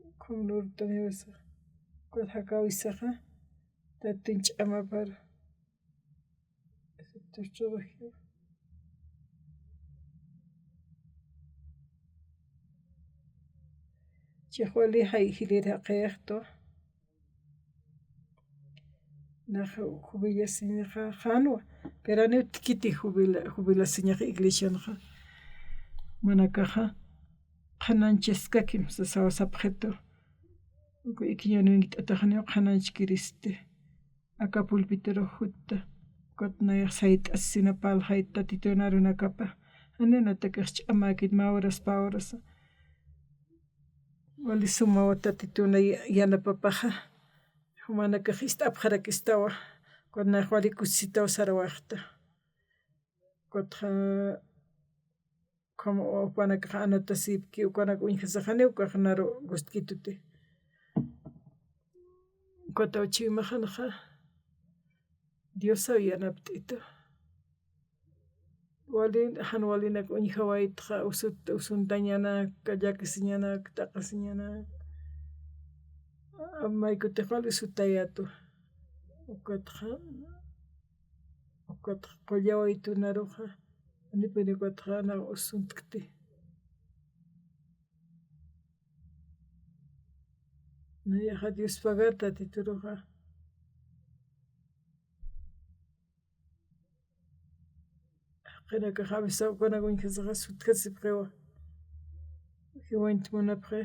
Ukham lurtan iyawsa. Ukat jakawisaxa. Tatitun ch'amapar. Aceptar trabajo. Chiqwali jay jilïr jaqïxtu. Nax jubilasiñaxa janwa, pero janiw tikiti jubila-, jubilasiñaxa iglesianxa. Jumanakaxa qhanañchaskakim sasaw sapxitu. Uka ikiñan uñjt'atax janiw qhanañchkiristi. Aka pulpiturux jutta. Ukat nayax sayt'asisina parlxayta Tatitun arunakapa. Janiw natakix ch'amäkit mä horas pä horasa. Wali sumawa Tatitun ya-, yanapapaxa. Jumanakax ist'apxarakistawa. Ukat nayax wali kusisitaw sarawayxta. Ukatxa Como jupanakax anatasipki, ukanak uñjasaxani, ukax naru gustkituti. Ukataw chuymaxanxa, Diosaw yanapt'itu. Wali, jan walinak uñjawaytxa, usut-, usuntañanak, llakisiñanak, t'aqasiñanak. Maykutix wali usutayätu. Ukatxa, ukatxa qullawaytu naruxa. Janipuni ukatxa nax usuntkti. Nayaxa Dios pagar Tatituruxa. Jaqinakax avisaw kunakuñjasaxa sutjasipxiwa. Jiwañt munapxi.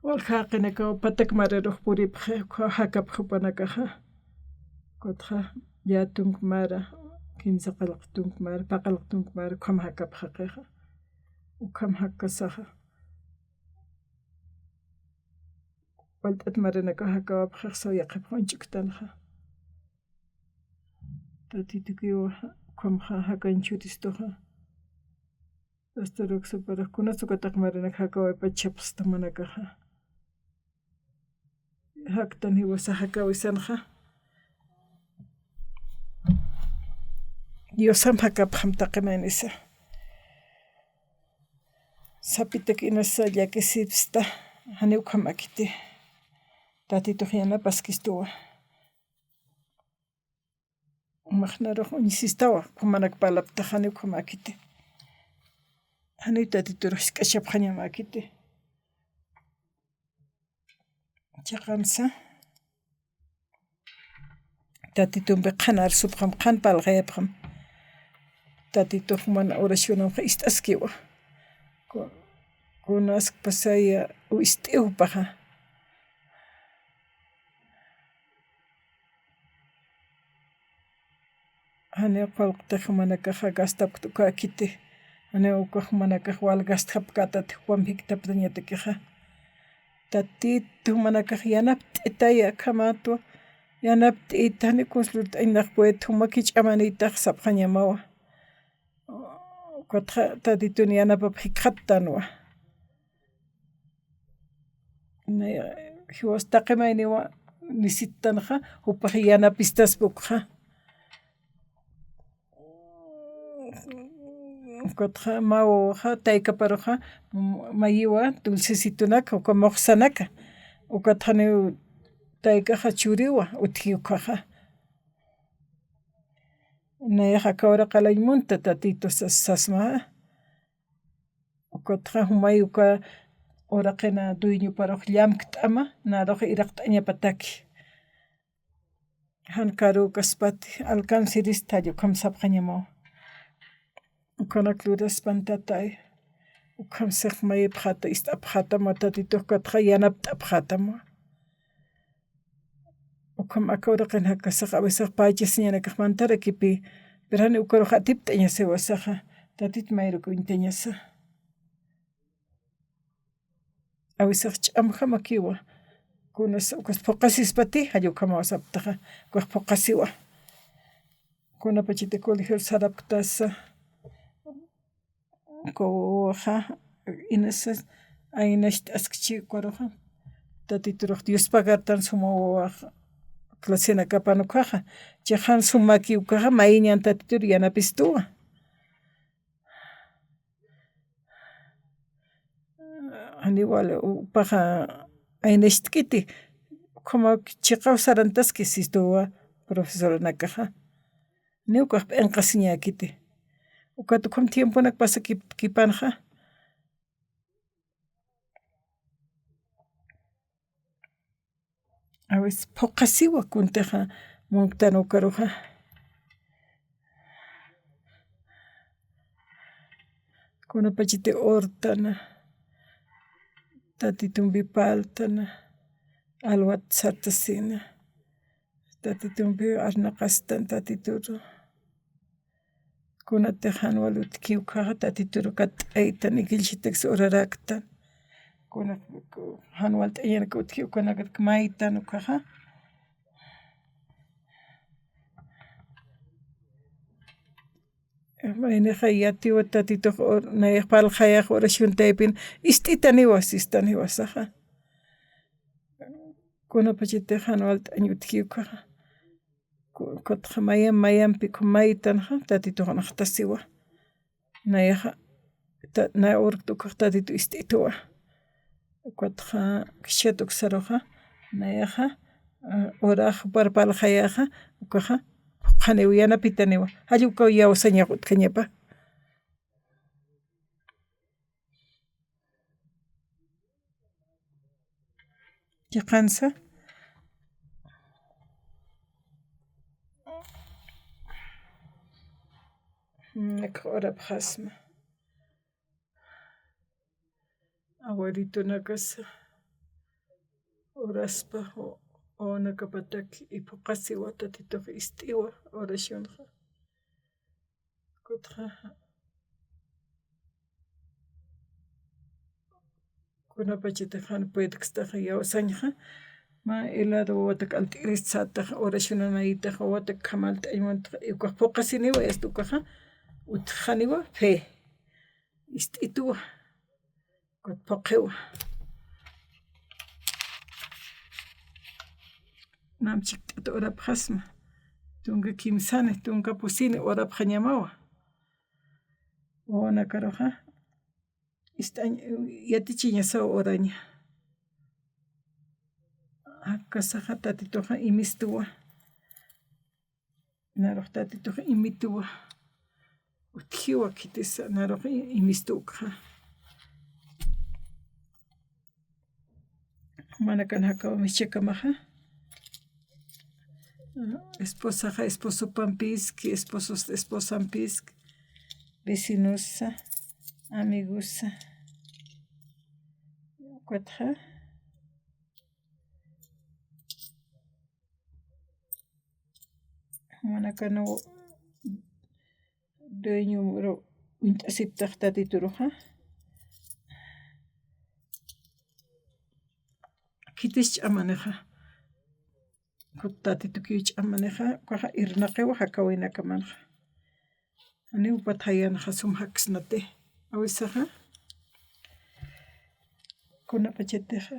Walja jaqinakaw patak mararux puripxi, ukkhaw jakapxi jupanakaxa. Ukatxa llätunk mara, kimsa qillq tunk mara, pä qillq tunk mara, ukham jakapxi jaqixa. Ukham jakkasaxa. Walt'at maranakaw jakawapxi, saw yaqhipxi uñch'uktanxa. Tatitukiwa, ukham ja-, jakañ churistuxa. Pastor Roxo, para kunas ukataq maranak jakawaypachapxsta jumanakaxa. Jaktan jiwasa jakawisanxa. Diosam jakapxam taqi maynisa. Sapitak inasa llakisipsta, janiw ukhamäkiti. Tatitux yanapaskistuwa. Jumax narux uñsistawa, jumanak parlaptax janiw ukhamäkiti. Janiw Tatiturux jisk'achapxañamäkiti. Chiqansa Tatitumpi qhan arsupxam, qhan parlxayapxam. Tatitux juman oracionamxa ist'askiwa. Ku-, kunaskpasaya ist'iw jupaxa. Janiw qullqtix jumanakaxa gastapkta ukäkiti. Janiw ukax jumanakax wal gastjapkätati, jupamp jikthaptañatakixa. Tatit jumanakax yanapt'itaya, akhamätwa yanapt'ita, janiw kunsa lurt'añ nax puede, juma kich'amanïtax sapxañamawa. Ukatxa Tatitun yanapap jikxattanwa. Ni, jiwas taqi mayniwa nisittanxa, jupax yanapistaspa ukxa. Ukatxa mä wawaxa, taykaparuxa, mayiwa dulcesitunaka, uka muxsanaka. Ukatxa janiw taykaxa churiwa, utji ukhaxa. Nayaxa aka uraqallañ munta Tatitu sas-, sasma. Ukatxa jumay uka uraqina dueñoparux llamkt'ama, narux iraqt'añapataki. Jan karukaspati, alcanceristi, jall ukham sapxañamaw. Ukanak luraspan tatay, ukham six mayipxata, ist'apxatama Tatitux, ukatxa yanapt'apxatama. Ukham aka uraqin jakasax, a veces paychasiñanakax mantarakipi, pero jani ukarux atipt'añasiwa saxa, Tatit mayruk uñtañasa. A veces ch'amjamakiwa, kunas ukas phuqasispati, jall ukhamaw saptaxa, ukax phuqasiwa. Kunapachati colegio sarapktasa, uka wawaxa, inasa, aynacht'askchi ukaruxa. Tatiturux Dios pagartan suma wawaxa, clasenakapan ukhaxa. Chiqan sumaki ukaxa, mayiñan Tatitur yanapistuwa. Janiw wali jupaxa aynacht'kiti, ukhamaw chiqaw sarantaski sistuwa profesoranakaxa. Ni ukax p'inqasiñäkiti. Ukat ukham tiemponak pasakip-, kipanxa. A veces phuqasiwa kuntixa munktan ukaruxa. Kunapachati urtana, Tatitumpi parltana, alwat sartasina, Tatitumpi arnaqastan, Tatituru. Kunatix jan wal utjki ukhaxa, Tatituru katt'aytan, iglesiataks uraraktan. Kuna, jan walt'añanaka utji, ukanakatak maytan ukaxa. Maynixa yatiwa Tatitux or-, nayax parlxayax oración taypin, ist'itaniwa, sistaniwa saxa. Kunapachatix jan walt'añ utji ukaxa. Ku-, kutxa mayam, mayampi ku maytanxa, Tatitux naxtasiwa. Nayaxa, ta-, na urkta ukax Tatitu ist'ituwa. Kutxa, kishkat uksaruxa, nayaxa, ah, orax parlxayaxa, ukaxa, phuqhaniwa, yanapitaniwa. Jall ukaw yawsañax utjañapa. Chiqansa. Mm, aka urapxasma. Abuelitonakasa uraspa, o-, wawanakapataki phuqasiwa, Tatitux ist'iwa oracionxa. Kutxa, kunapachatix jan puedkstaxa yawsañxa, mä helado wawatak alt'iristxataxa, oracionanaytaxa, wawatak khamalt'añ muntaxa, ukax phuqasiniwa, este ukaxa, utjaniwa, fe, ist'ituwa. Kut phuqiwa. Nam chikt'at urapxasma. Tunka kimsani, tunka pusini urapxañamawa. Wawanakaruxa. Ist'añ, yatichiñasaw uraña. Akasaxa Tatituxa imistuwa. Narux Tatitux imituwa. Utjiwa khitisa, narux i-, imistuwkxa. Jumanakan jakaw michhakamaxa. Esposaxa esposopampïski, esposos esposampïski, vecinosa, amigosa. Ukatxa. Jumanakanu dueñoru uñt'asiptax Tatituruxa. Khitis ch'amanixa. Kut Tatitukiw ch'amanixa, ukaxa irnaqiwa jakawinakamanxa. Janiw upat jayanxa sum jaksnati. Awisaxa. Kunapachatixa.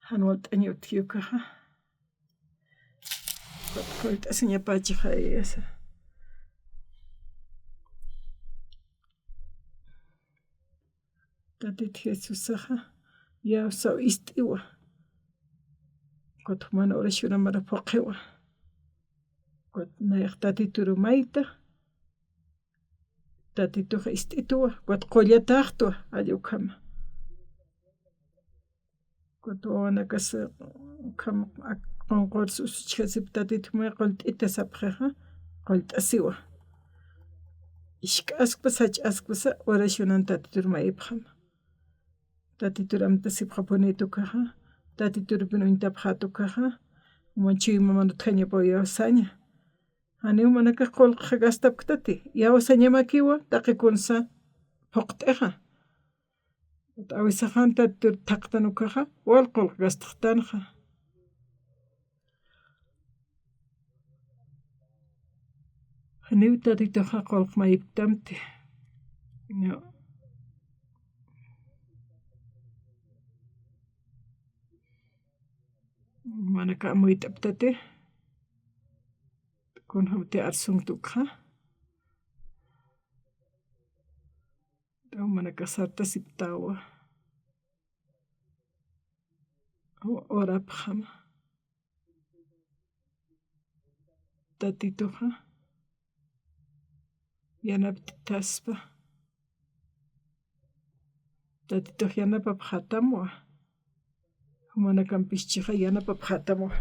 Jan walt'añ utji ukaxa. Kut kullt'asiñapächixayasa. Tatit Jesusaxa, yawsaw ist'iwa. Kut juman oracionamara phuqiwa. Kut nayax Tatituru mayta. Tatituxa ist'ituwa, kut qullataxtwa, jall ukhama. Kut wawanakas ukham ak-, qunqurs usuchjasip Tatitu may qullt'ita sapxixa, qullt'asiwa. Jisk'askpasa, jach'askpasa, oracionan Tatitur mayipxama. Tatitur amtasipxapunit ukaxa, Tatiturupin uñtapxät ukaxa, juman chuymaman utjañapaw yawsaña. Janiw jumanakax qullqxa gastapktati, yawsañamakiwa, taqi kunsa phuqt'ixa. Awisaxan Tatitur thaqtan ukaxa, wal qullq gastxtanxa. Janiw Tatituxa qullq mayipktamti. No. Jumanaka amuyt'aptati. Kunjamti arsunkta ukxa. Jumanaka sartasiptawa. Orapxama. Tatituxa yanapt'itaspa. Tatitux yanapapxätamwa. Jumanakampischixay yanapapxätamwa.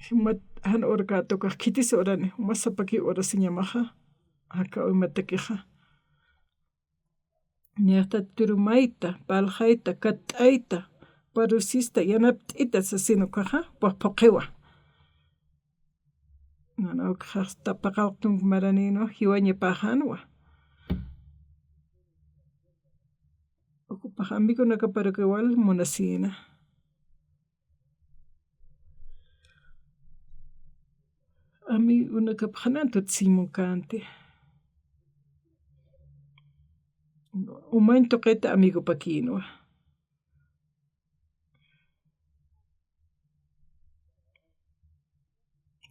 Jumat jan urkät ukax khitis urani, jumat sapakiw urasiñamaxa, jakaw imatakixa. Nayax Tatituru mayta, parlxayta, katt'ayta, parusista, yanapt'ita sasin ukaxa, phuqiwa. Nana ukxax paqallq tunka maranïnwa, jiwañapäxänwa. Jupax amigonakaparaki wal munasïna. Amigonakapxanan tutasiñ munkänti. Umañ tuqita amigopakïnwa.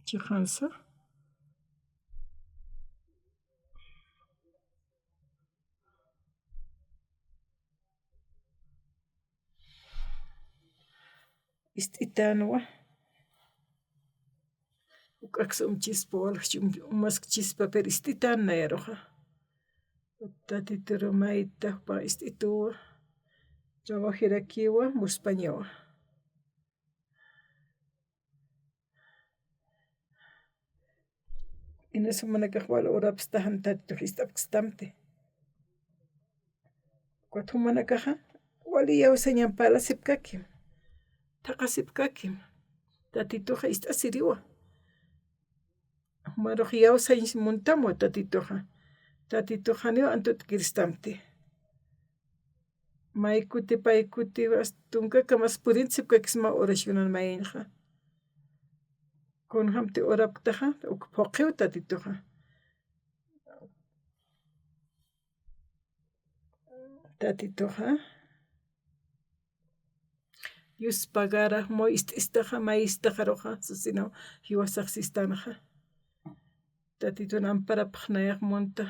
Chiqansa. Ist'itänwa. Juk'aksa umchispa, walja umaskchispa, pero ist'itän nayaruxa. Tatitur mayta jupax ist'ituwa, trabajirakiwa, muspañawa. Inas jumanakax wal urapsta jan Tatitux ist'apkstamti. Ukat jumanakaxa wali iyawsañan parlasipkakim, thaqhasipkakim. Tatituxa ist'asiriwa. Jumarux iyawsañ muntamwa Tatituxa. Tatituxa janiw antut'kirstamti. May kuti pay kuti, hasta tunkakamas purintsipkakisma oracionan mayañxa. Kunjamti urapktaxa, uk phuqhiw Tatituxa. Tatituxa. Dios pagara, muy ist'istaxa, may istaxaruxa, sasinaw jiwasax sistanxa. Tatitun amparapxi nayax munta,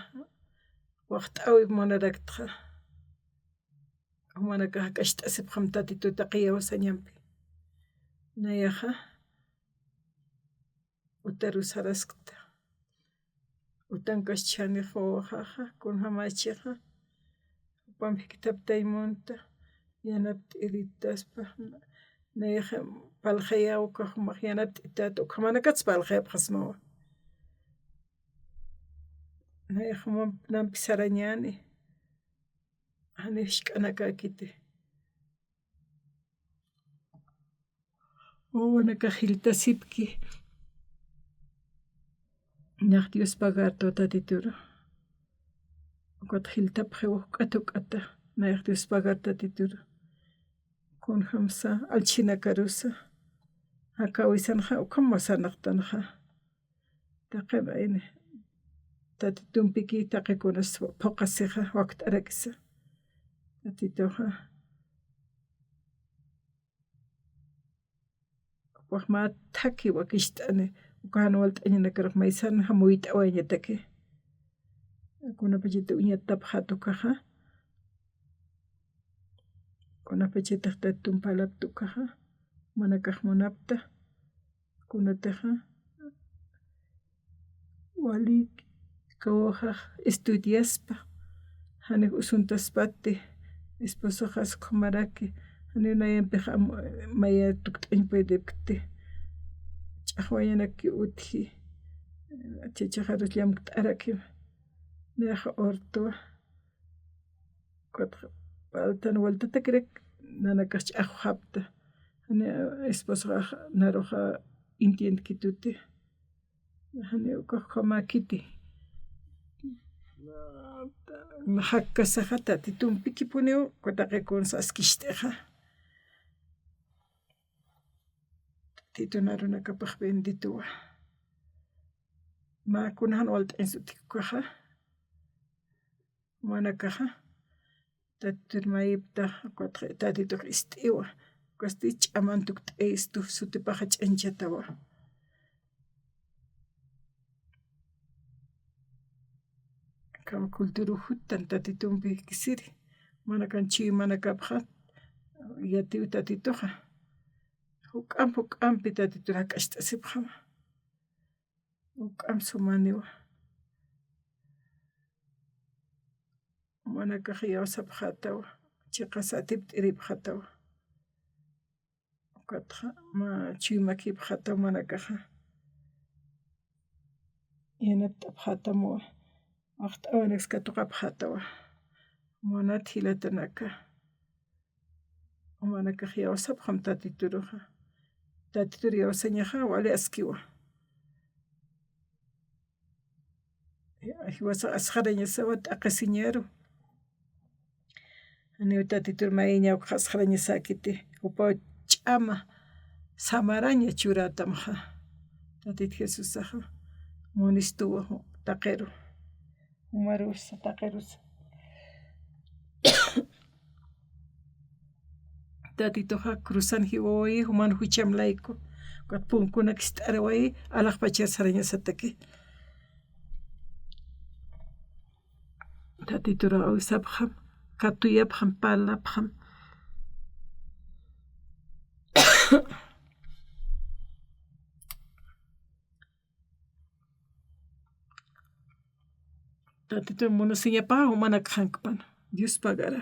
waxt'äwip munaraktxa. Jumanakax jak'acht'asipxam Tatitu taqi iyawsañampi. Nayaxa, utarus saraskta. Utankaschani quwaxaxa, kunjamächixa. Jupamp jikthaptay munta, yanapt'iritaspa, nayaxa parlxayä ukax jumax yanapt'itäta, ukhamanakats parlxayapxasmawa. Nayax jumamp nampi sarañäni, jani jisk'anakäkiti. Wawanakax jilltasipki, nayax Dios pagartaw Tatituru. Ukat jilltapxiwa juk'at juk'ata, nayax Dios pagar Tatituru. Kunjamsa allchhinakarusa, jakäwisanxa ukham sarnaqtanxa. Taqi mayni Tatitumpiki taqi kunas phuqhasixa, wakt'arakisa. Tatituxa. Jupax mä thakhi wakicht'ani, uka jan walt'añanakarux maysan jamuyt'awayañataki. Kunapachatix uñattapxäta ukaxa. Kunapachatix Tatitump parlapta ukaxa, jumanakax munapta. Kunatixa wali quwaxax estudiaspa, janix usuntaspati, esposoxas ukhamaraki, janiw nayampix am-, maya tukt'añ puedipkti, ch'axwayanak utji, chachaxarus llamkt'araki, nayax urtwa. Ukat parltan waltatakirak nanakax ch'axwxapta. Jani esposoxa naruxa entiendkituti. Jani ukax ukhamäkiti. Jakkasaxa Tatitumpikipuniw, uka taqi kuns askicht'ixa. Tatitun arunakapax benditowa. Mä kuna jan walt'añ sutjki ukaxa. Jumanakaxa, Tatitur mayipta, ukat Tatitux ist'iwa, ukasti ch'aman tukt'ayistu, sutipaxa ch'añchatawa. Akham cultura juttan Tatitumpi kisiri, manakan chuymanakapxa, yatiw Tatituxa. Juk'amp juk'ampi Tatitur jak'acht'asipxama. Juk'amp sumaniwa. Jumanakax iyawsapxätawa, chiqas atipt'iripxätawa. Ukatxa mä chuymakipxätawa jumanakaxa. Yanapt'apxätamwa, waxt'äwinak katuqapxätawa. Munat jilatanaka. Jumanakax iyawsapxam Tatituruxa. Tatitur iyawsañaxa wali askiwa. Jiwasax asxarañasawa t'aqhisiñaru. Janiw Tatitur mayiñaw qhasxarañasäkiti, jupaw ch'ama samaraña churatamxa. Tatit Jesusaxa munistuwa ju-, taqiru. Jumarusa, taqirusa. Tatituxa cruzan jiwawayi, juman jucham layku. Ukat punkunak ist'arawayi, alaxpachar sarañasataki. Tatituraw awisapxam, katuyapxam, parlapxam. Tatitur munasiñapaxa jumanak jankpan. Dios pagara.